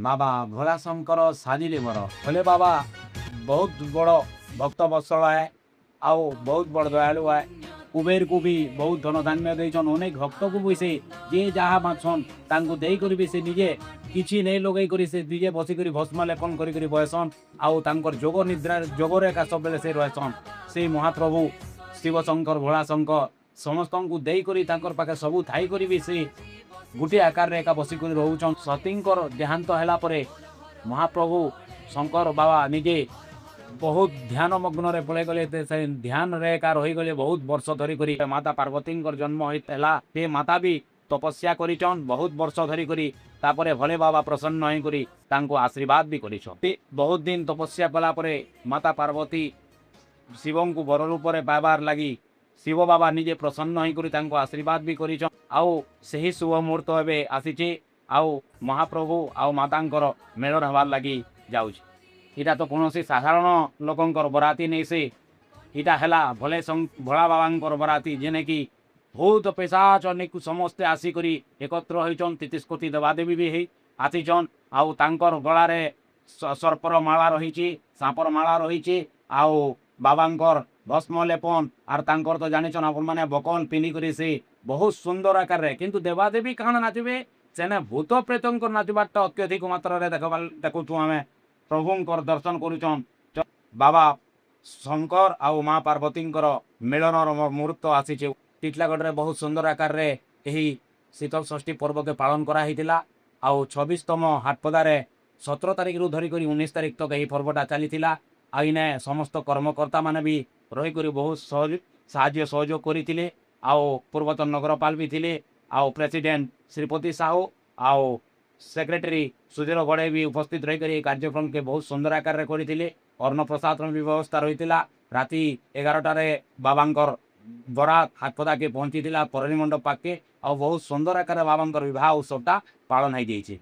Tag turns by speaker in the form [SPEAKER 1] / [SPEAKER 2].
[SPEAKER 1] ବାବା ଭୋଳାଶଙ୍କର ସାଜିଲେ ବର। ଭୋଲେ ବାବା ବହୁତ ବଡ଼ ଭକ୍ତ ବତ୍ସଳ ଆଏ ଆଉ ବହୁତ ବଡ଼ ଦୟାଳୁ ଆଏ। କୁବେରକୁ ବି ବହୁତ ଧନ ଧାନ୍ୟ ଦେଇଛନ୍। ଅନେକ ଭକ୍ତକୁ ବି ସେ ଯିଏ ଯାହା ମାଗସନ୍, ତାଙ୍କୁ ଦେଇକରି ବି ସେ ନିଜେ କିଛି ନେଇ ଲଗେଇ କରି ସେ ନିଜେ ବସିକରି ଭସ୍ମ ଲେପନ କରି କରି ବଏସନ୍ ଆଉ ତାଙ୍କର ଯୋଗ ନିଦ୍ରା ଯୋଗରେ ଏକା ସବୁବେଳେ ସେ ରହେସନ୍। ସେଇ ମହାପ୍ରଭୁ ଶିବଶଙ୍କର ଭୋଳାଶଙ୍କର ସମସ୍ତଙ୍କୁ ଦେଇକରି, ତାଙ୍କର ପାଖେ ସବୁ ଥାଇକରି ବି ସେ ଗୋଟିଏ ଆକାରରେ ଏକା ବସିକରି ରହୁଛନ୍। ସତୀଙ୍କର ଦେହାନ୍ତ ହେଲା ପରେ ମହାପ୍ରଭୁ ଶଙ୍କର ବାବା ନିଜେ ବହୁତ ଧ୍ୟାନ ମଗ୍ନରେ ପଳେଇଗଲେ। ସେ ଧ୍ୟାନରେ ଏକା ରହିଗଲେ ବହୁତ ବର୍ଷ ଧରିକରି। ମାତା ପାର୍ବତୀଙ୍କର ଜନ୍ମ ହେଇଥିଲା। ସେ ମାତା ବି ତପସ୍ୟା କରିଛନ୍ ବହୁତ ବର୍ଷ ଧରିକରି। ତାପରେ ଭୋଲେ ବାବା ପ୍ରସନ୍ନ ହେଇକରି ତାଙ୍କୁ ଆଶୀର୍ବାଦ ବି କରିଛନ୍। ବହୁତ ଦିନ ତପସ୍ୟା କଲା ପରେ ମାତା ପାର୍ବତୀ ଶିବଙ୍କୁ ବର ରୂପରେ ପାଇବାର ଲାଗି ଶିବ ବାବା ନିଜେ ପ୍ରସନ୍ନ ହେଇକରି ତାଙ୍କୁ ଆଶୀର୍ବାଦ ବି କରିଛନ୍। ଆଉ ସେହି ଶୁଭ ମୁହୂର୍ତ୍ତ ଏବେ ଆସିଛି ଆଉ ମହାପ୍ରଭୁ ଆଉ ମାତାଙ୍କର ମେଳନ ହେବାର ଲାଗି ଯାଉଛି। ଏଇଟା ତ କୌଣସି ସାଧାରଣ ଲୋକଙ୍କର ବରାତି ନେଇ ସେ, ଏଇଟା ହେଲା ଭୋଳା ବାବାଙ୍କର ବରାତି, ଯେନେ କି ଭୂତ ପିଶାଚ ଅନେକ ସମସ୍ତେ ଆସିକରି ଏକତ୍ର ହେଇଛନ୍। 33 କୋଟି ଦେବାଦେବୀ ବି ହେଇ ଆସିଛନ୍। ଆଉ ତାଙ୍କର ଗଳାରେ ସର୍ପର ମାଳା ରହିଛି, ସାପର ମାଳା ରହିଛି ଆଉ ବାବାଙ୍କର ଭସ୍ମ ଲେପନ ଆର୍ ତାଙ୍କର ତ ଜାଣିଛନ୍ ଆପଣମାନେ, ବକଲ ପିନ୍ଧିକରି ସେ ବହୁତ ସୁନ୍ଦର ଆକାରରେ। କିନ୍ତୁ ଦେବାଦେବୀ କାଣା ନାଚିବେ, ସେନେ ଭୂତ ପ୍ରେତଙ୍କର ନାଚିବାରଟା ଅତ୍ୟଧିକ ମାତ୍ରାରେ ଦେଖୁଛୁ ଆମେ। ପ୍ରଭୁଙ୍କର ଦର୍ଶନ କରୁଛନ୍। ବାବା ଶଙ୍କର ଆଉ ମା ପାର୍ବତୀଙ୍କର ମିଳନର ମୁହୂର୍ତ୍ତ ଆସିଛି। ଟିଟଲାଗଡ଼ରେ ବହୁତ ସୁନ୍ଦର ଆକାରରେ ଏହି ଶୀତଳ ଷଷ୍ଠୀ ପର୍ବକେ ପାଳନ କରାହେଇଥିଲା। ଆଉ 26ତମ ହାଟପଦାରେ 17 ତାରିଖରୁ ଧରିକରି 19 ତାରିଖ ତକ ଏହି ପର୍ବଟା ଚାଲିଥିଲା। ଆଉ ଇନେ ସମସ୍ତ କର୍ମକର୍ତ୍ତା ମାନେ ବି ରହିକରି ବହୁତ ସାହାଯ୍ୟ ସହଯୋଗ କରିଥିଲେ। ଆଉ ପୂର୍ବତନ ନଗରପାଳ ବି ଥିଲେ ଆଉ ପ୍ରେସିଡେଣ୍ଟ ଶ୍ରୀପତି ସାହୁ ଆଉ ସେକ୍ରେଟାରୀ ସୁଧୀର ଘଡ଼େଇ ବି ଉପସ୍ଥିତ ରହିକରି ଏହି କାର୍ଯ୍ୟକ୍ରମକେ ବହୁତ ସୁନ୍ଦର ଆକାରରେ କରିଥିଲେ। ଅନ୍ନପ୍ରସାଦର ବି ବ୍ୟବସ୍ଥା ରହିଥିଲା। ରାତି 11ଟାରେ ବାବାଙ୍କର ବରାତ ହାଟପଦାକେ ପହଞ୍ଚିଥିଲା, ପରଣୀ ମଣ୍ଡପ ପାଖକେ। ଆଉ ବହୁତ ସୁନ୍ଦର ଆକାରରେ ବାବାଙ୍କର ବିବାହ ଉତ୍ସବଟା ପାଳନ ହେଇଯାଇଛି।